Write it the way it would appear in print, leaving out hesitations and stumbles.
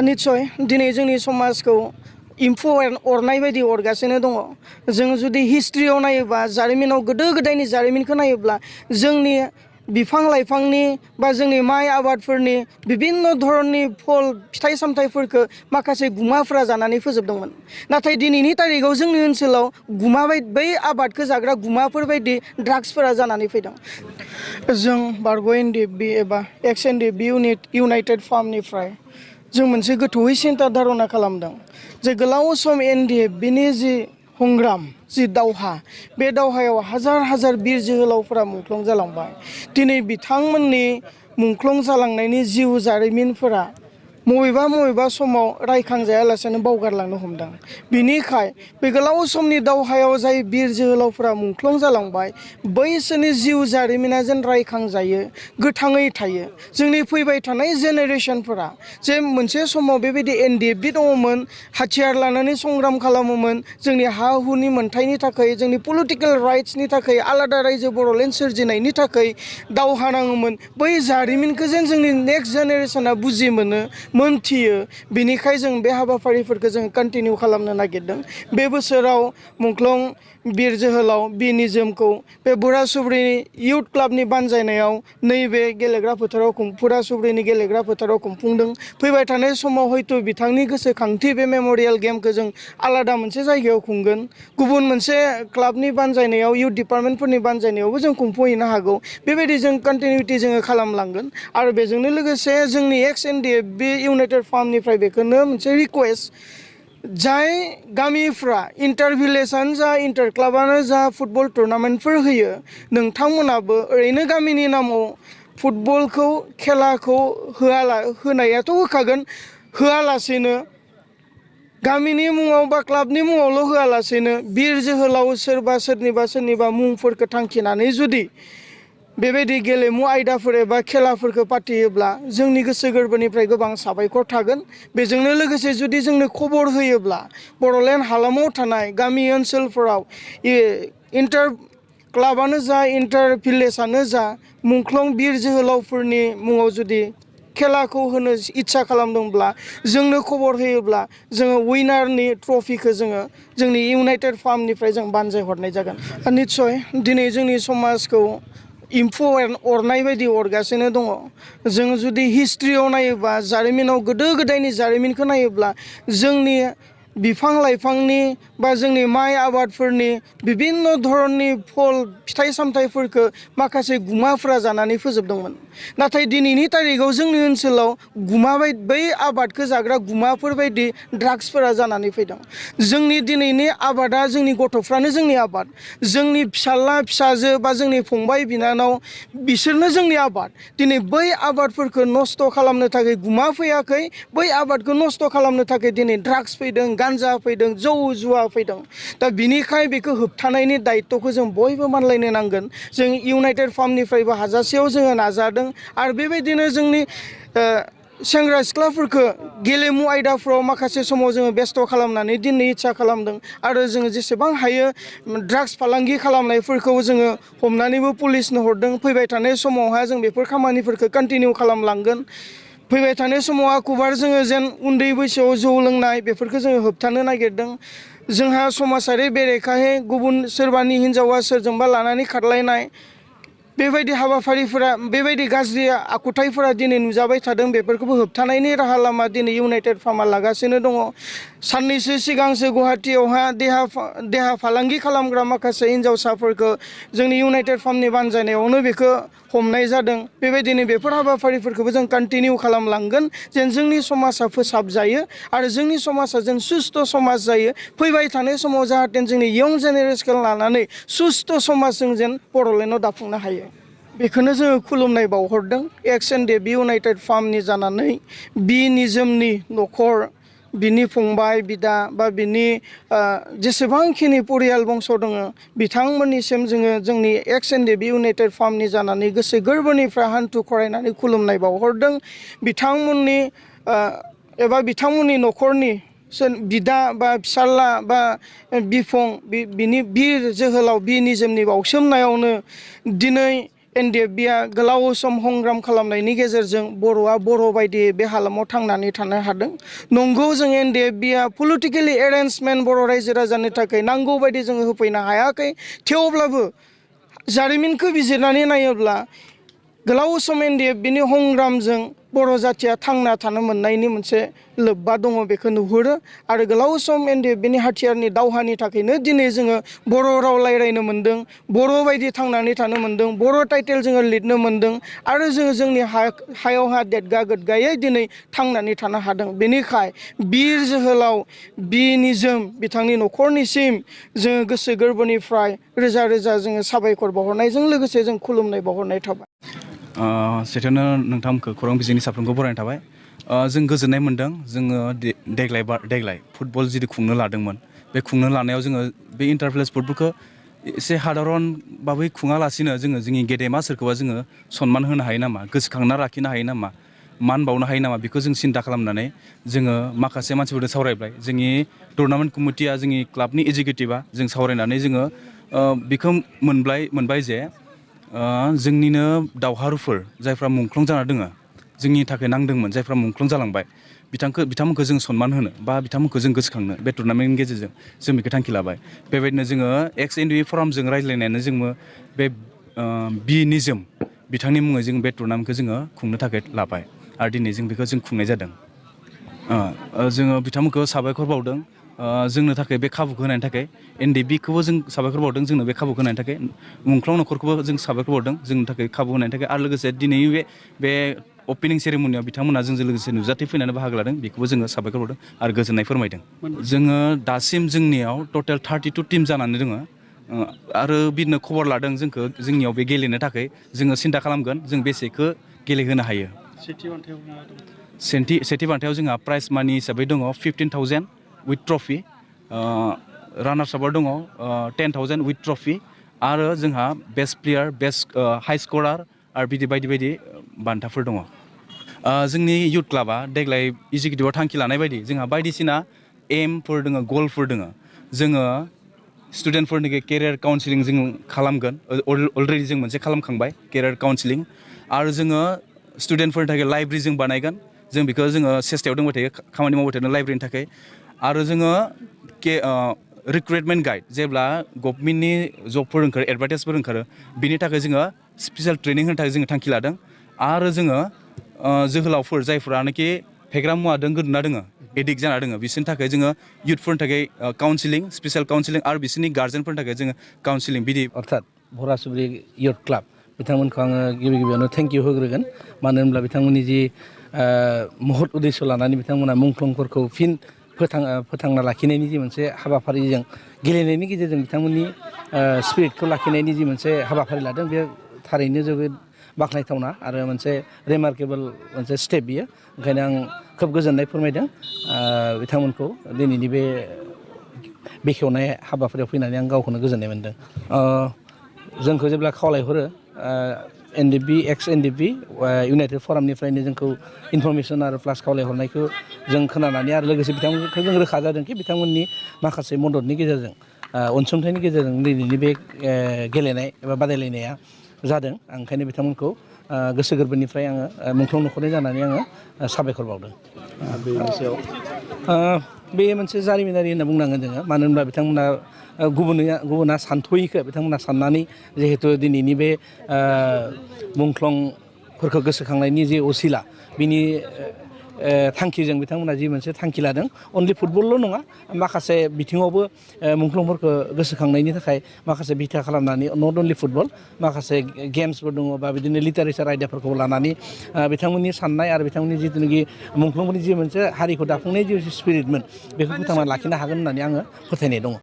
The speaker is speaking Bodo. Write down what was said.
निश्चय दिनै जोंनि समाजखौ इम्फु अरनाय बायदि अरगासिनो दङ। जों जुदि हिस्ट्रियाव नायोबा जारिमिनाव गोदो गोदायनि जारिमिनखौ नायोब्ला जोंनि बिफां लाइफांनि बा जोंनि माइ आबादफोरनि बिभिन्न धरननि फल फिथाइ सामथाइफोरखौ माखासे गुमाफोरा जानानै फोजोबदोंमोन। नाथाय दिनैनि तारिखाव जोंनि ओनसोलाव गुमा बै आबादखौ जाग्रा गुमाफोर बायदि ड्राग्सफोरा जानानै फैदों। जों बारग' NDFB एबा एक्स NDFB इउनाइटेड फार्मनिफ्राय जों मोनसे गोथौयै सिन्था धारना खालामदों जे गोलाव सम NDFBनि जि संग्राम जि दावहा बे दावहायाव हाजार हाजार बिर जोहोलावफोरा मुंख्लं जालांबाय। दिनै बिथांमोननि मुंख्लं जालांनायनि जिउ जारिमिनफोरा मबेबा समाव रायखांजायालासेनो बावगारलांनो हमदों। बिनिखाय बे गोलाव समनि दावहायाव जाय बिर जोहोलावफोरा मुंख्लं जालांबाय बैसोरनि जिउ जारिमिना जेन रायखांजायो, गोथाङै थायो। जोंनि फैबाय थानाय जेनेरेसनफोरा जे मोनसे समाव बेबायदि NDFB दङमोन, हाथियार लानानै संग्राम खालामोमोन, जोंनि हा हुनि मोन्थायनि थाखाय, जोंनि पलिटिकेल राइट्सनि थाखाय, आलादा रायजो बर'लेण्ड सोरजिनायनि थाखाय दावहा नाङोमोन। बै जारिमिनखौ जेन जोंनि नेक्स्ट जेनेरेसना बुजि मोनथियो। बिनिखाय जों बे हाबाफारिफोरखौ जों कन्टिनिउ खालामनो नागिरदों। बे बोसोराव मुंख्लं बिर जोहोलाव B निजोमखौ बे बुरा सुब्रिनि इयुथ क्लाबनि बानजायनायाव नैबे गेलेग्रा फोथाराव बुरा सुब्रिनि गेलेग्रा फोथाराव खुंफुंदों। फैबाय थानाय समाव हयथ' बिथांनि गोसोखांथि बे मेम'रियेल गेमखौ जों आलादा मोनसे जायगायाव खुंगोन। गुबुन मोनसे क्लाबनि बानजायनायाव, इयुथ डिपार्टमेन्टफोरनि बानजायनायावबो जों खुंफुंहैनो हागौ। बेबायदि जों कन्टिनिउटि जोङो खालामलांगोन। आरो बेजोंनो लोगोसे जोंनि एक्स NDFB इउनाइटेड फार्मनिफ्राय बेखौनो मोनसे रिक्वेस्ट, जाय गामिफ्रा इन्टार भिलेजानो जा, इन्टार क्लाबानो जा फुटबल टुर्नामेन्टफोर होयो, नोंथांमोनाबो ओरैनो गामिनि नामाव फुटबलखौ खेलाखौ होनायाथ' होखागोन, होआलासेनो गामिनि मुङाव बा क्लाबनि मुङावल' होआलासेनो बिर जोहोलाव सोरनिबा मुंफोरखौ थांखिनानै जुदि बेबायदि गेलेमु आयदाफोर एबा खेलाफोरखौ फाथियोब्ला जोंनि गोसो गोरबोनिफ्राय गोबां साबायखर थागोन। बेजोंनो लोगोसे जुदि जोंनो खबर होयोब्ला बर'लेण्ड हालामाव थानाय गामि ओनसोलफोराव इन्टार क्लाबानो जा, इन्टार भिलेजानो जा मुंख्लं बिर जोहोलावफोरनि मुङाव जुदि खेलाखौ होनो इच्ছা खालामदोंब्ला जोंनो खबर होयोब्ला जोङो उइनारनि ट्रफिखौ जोङो जोंनि इउनाइटेड फार्मनिफ्राय जों बानजाय हरनाय जागोन। निश्चय दिनै जोंनि समाजखौ इम्फु अरनाय बायदि अरगासिनो दङ। जों जुदि हिस्ट्रियाव नायोबा जारिमिनाव गोदो गोदायनि जारिमिनखौ नायोब्ला जोंनि बिफां लाइफांनि बा जोंनि माइ आबादफोरनि बिभिन्न धरननि फल फिथाइ सामथाइफोरखौ माखासे गुमाफोरा जानानै फोजोबदोंमोन। नाथाय दिनैनि तारिखाव जोंनि ओनसोलाव बै आबादखौ जाग्रा गुमाफोर बायदि ड्राग्सफोरा जानानै फैदों। जोंनि दिनैनि आबादा जोंनि गथ'फ्रानो जोंनि आबाद, जोंनि फिसाला फिसाजो बा जोंनि फंबाय बिनानाव बिसोरनो जोंनि आबाद। दिनै बै आबादफोरखौ नस्थ' खालामनो थाखाय गुमा फैयाखै, बै आबादखौ नस्थ' खालामनो थाखाय दिनै ड्राग्स फैदों, गान्जा फैदों, जौ जुवा फैदों। दा बिनिखाय बेखौ होबथानायनि दायित्वखौ जों बयबो मानलायनो नांगोन। जों इउनाइटेड फार्मनिफ्रायबो हाजासेयाव जोङो नाजादों। आरो बेबायदिनो जोंनि सेंग्रा सिख्लाफोरखौ गेलेमु आयदाफ्राव माखासे समाव जोङो बेस्थ' खालामनानै दोननो इच्ছা खालामदों। आरो जोङो जेसेबां हायो ड्राग्स फालांगि खालामनायफोरखौ जोङो हमनानैबो पुलिसनो हरदों। फैबाय थानाय समावहा जों बेफोर खामानिफोरखौ कन्टिनिउ खालामलांगोन। फैबाय थानाय समाव आकुबार जोङो जेन उन्दै बैसोआव जौ लोंनाय बेफोरखौ जोङो होबथानो नागिरदों। जोंहा समाजारि बेरेखायै गुबुन सोरबानि हिन्जावा सोरजोंबा लानानै खारलायनाय बेबायदि हाबाफारिफोरा, बेबायदि गाज्रि आखुथायफोरा दिनै नुजाबाय थादों। बेफोरखौबो होबथानायनि राहा लामा दिनै इउनाइटेड फार्मा लागासिनो दङ। साननैसो सिगांसो गुवाहाटियावहा देहा फालांगि खालामग्रा माखासे हिन्जावसाफोरखौ जोंनि इउनाइटेड फार्मनि बानजायनायावनो बेखौ हमनाय जादों। बेबायदिनो बेफोर हाबाफारिफोरखौबो जों कन्टिनिउ खालामलांगोन जेन जोंनि समाजा फोसाबजायो आरो जोंनि समाजा जेन सुस्थ' समाज जायो। फैबाय थानाय समाव जाहाथे जोंनि इयं जेनेरेसनखौ लानानै सुस्थ' समाज जों जेन बर'लेण्डआव दाफुंनो हायो। बेखौनो जोङो खुलुमनाय बावहरदों एक्स NDFB इउनाइटेड फार्मनि जानानै B निजोमनि न'खर, बिनि फंबाय बिदा बा बिनि जेसेबांखिनि परियाल बंस दङ बिथांमोननिसिम जोङो जोंनि एक्स NDFB इउनाइटेड फार्मनि जानानै गोसो गोरबोनिफ्राय हान्थु खरायनानै खुलुमनाय बावहरदों। बिथांमोननि एबा बिथांमोननि न'खरनि बिदा बा फिसाला बा बिफं बिनि बिर जोहोलाव B निजोमनि बावसोमनायावनो दिनै NDFBआ गोलाव सम संग्राम खालामनायनि गेजेरजों बर'आ बर' बायदि बे हालामाव थांनानै थानो हादों। नंगौ जों NDFBआ पलिटिकेलि एरेन्जमेन्ट बर' रायजो राजानि थाखाय नांगौ बायदि जोङो होफैनो हायाखै। थेवब्लाबो जारिमिनखौ बिजिरनानै नायोब्ला गोलाव सम NDFBनि संग्रामजों बर' जाथिया थांना थानो मोननायनि मोनसे लोब्बा दङ बेखौ नुहुरो आरो गोलाव सम NDFBनि हाथियारनि दावहानि थाखायनो दिनै जोङो बर' राव रायज्लायनो मोन्दों, बर' बायदि थांनानै थानो मोन्दों, बर' टाइटेल जोङो लिरनो मोन्दों आरो जोङो जोंनि हायावहा देदगा गोदगायै दिनै थांनानै थानो हादों। बेनिखाय बिर जोहोलाव बि निजोम बिथांनि न'खरनिसिम जोङो गोसो गोरबोनिफ्राय रोजा रोजा जोङो साबायखर बावहरनायजों लोगोसे जों खुलुमनाय बावहरनाय थाबाय। सेथियावनो नोंथांमोनखौ खौरां बिजोंनि साफ्रोमखौ बरायनाय थाबाय। जों गोजोननाय मोन्दों जोङो देग्लाय फुटबल जिदि खुंनो लादोंमोन बे खुंनो लानायाव जोङो बे इन्टारभिलेज फुटबलखौ एसे साधारन भाबै खुङालासिनो जोंनि गेदेमा सोरखौबा जोङो सनमान होनो हायो नामा, गोसोखांना लाखिनो हायो नामा, मान बावनो हायो नामा बेखौ जों सिन्था खालामनानै जोङो माखासे मानसिफोरजों सावरायबाय। जोंनि टुर्नामेन्ट कमिटिया जोंनि क्लाबनि एजिकिउटिभा जों सावरायनानै जोङो बेखौ मोनबाय जे जोंनिनो दावहारुफोर जायफ्रा मुंख्लं जाना दङ जोंनि थाखाय नांदोंमोन, जायफ्रा मुंख्लं जालांबाय बिथांमोनखौ जों सनमान होनो बा बिथांमोनखौ जों गोसोखांनो बे टुर्नामेन्टनि गेजेरजों जों बेखौ थांखि लाबाय। बेबायदिनो जोङो एक्स NDFB फरामजों रायज्लायनानै जोङो बे बि निजोम बिथांनि मुङै जों बे टुर्नामेन्टखौ जोङो खुंनो थाखाय लाबाय आरो दिनै जों बेखौ जों खुंनाय जादों। जोङो बिथांमोनखौ साबायखर बावदों जोंनो थाखाय बे खाबुखौ होनायनि थाखाय। NDFBखौबो जों साबायखर बावदों जोंनो बे खाबुखौ होनायनि थाखाय। मुंख्लं न'खरखौबो जों साबायखर बावदों जोंनि थाखाय खाबु होनायनि थाखाय। आरो लोगोसे दिनै बे अपेनिं सेरेमनियाव बिथांमोना जोंजों लोगोसे नुजाथि फैनानै बाहागो लादों बेखौबो जोङो साबायखर बावदों आरो गोजोननाय फोरमायदों। जोङो दासिम जोंनियाव टटेल 32 टिम जानानै दङ आरो बिदिनो खबर लादों जोंखौ जोंनियाव बे गेलेनो थाखाय। जोङो सिन्था खालामगोन जों बेसेखौ गेलेहोनो हायो। सेथि बान्थायाव जोंहा प्राइज मानि हिसाबै दङ 15,000 विथ ट्रफि, रानार्स आपआव दङ 10,000 विथ ट्रफि आरो जोंहा best player, best high scorer आरो बिदि बायदि बान्थाफोर दङ। जोंनि इयुथ क्लाबा देग्लाय इजिकिउटिभआ थांखि लानाय बायदि जोंहा बायदिसिना एमफोर दङ, गलफोर दङ। जोङो स्टुडेन्टफोरनि केरियार काउन्सिलिं जों खालामगोन, अलरेडि जों मोनसे खालामखांबाय केरियार काउन्सिलिं। आरो जोङो स्टुडेन्टफोरनि थाखाय लाइब्रेरि जों बानायगोन, जों बेखौ जोङो सेस्टायाव दंबाय थायो, खामानि मावबाय थादों लाइब्रेरिनि थाखाय। आरो जोङो रिक्रुइटमेन्ट गाइड जेब्ला गभर्नमेन्टनि जबफोर ओंखारो, एडभार्टाइसफोर ओंखारो बिनि थाखाय जोङो स्पेसियेल ट्रेनिं होनो थाखाय जोङो थांखि लादों। आरो जोङो जोहोलावफोर जायफ्रानोखि फेग्रा मुवाजों गोदोना दङ, एडिक्ट जाना दङ, बिसोरनि थाखाय जोङो इयुथफोरनि थाखाय काउन्सिलिं, स्पेसियेल काउन्सिलिं आरो बिसोरनि गार्जेनफोरनि थाखाय जोङो काउन्सिलिं बिदि। अर्थात भरासुब्रि इयुथ क्लाब बिथांमोनखौ आङो गिबियावनो थेंक इउ होग्रोगोन। मानो होनब्ला बिथांमोननि जि महत उद्देश्य लानानै बिथांमोना मुंख्लंफोरखौ फिन फोथांना लाखिनायनि जि मोनसे हाबाफारिजों गेलेनायनि गेजेरजों बिथांमोननि स्पिरिटखौ लाखिनायनि जि मोनसे हाबाफारि लादों बे थारैनो जोबोद बाख्नायथावना आरो मोनसे रिमार्केबोल मोनसे स्टेप बियो। ओंखायनो आं खोब गोजोननाय फोरमायदों बिथांमोनखौ दिनैनि बे बेखेवनाय हाबाफारियाव फैनानै आं गावखौनो गोजोननाय मोन्दों। जोंखौ जेब्ला खावलायहरो NDFB एक्स NDFB इउनाइटेड फरामनिफ्रायनो जोंखौ इनफरमेसन आरो प्लास खावलायहरनायखौ जों खोनानानै आरो लोगोसे बिथांमोनखौ जों रोखा जादोंखि बिथांमोननि माखासे मददनि गेजेरजों अनसुंथाइनि गेजेरजों दिनैनि बे गेलेनाय एबा बादायलायनाया जादों। ओंखायनो बिथांमोनखौ गोसो गोरबोनिफ्राय आङो मुंख्लं न'खरनि जानानै आङो साबायखर बावदों। बेनि सायाव बे मोनसे जारिमिनारि होनना बुंनांगोन जोङो। मानो होनब्ला बिथांमोना गुबुना सानथ'यैखो बिथांमोना साननानै जिहेथु दिनैनि बे मुंख्लंफोरखौ गोसोखांनायनि जे असिला बिनि थांखिजों बिथांमोना जि मोनसे थांखि लादों, अनलि फुटबलल' नङा माखासे बिथिङावबो मुंख्लंफोरखौ गोसोखांनायनि थाखाय माखासे बिथा खालामनानै नट अनलि फुटबल माखासे गेम्सफोर दङ बा बिदिनो लिटारेसार आयदाफोरखौ लानानै बिथांमोननि साननाय आरो बिथांमोननि जिथुनाखि मुंख्लंफोरनि जि मोनसे हारिखौ दाफुंनाय जि स्पिरिटमोन बेखौ फोथांना लाखिनो हागोन होननानै आङो फोथायनाय दङ।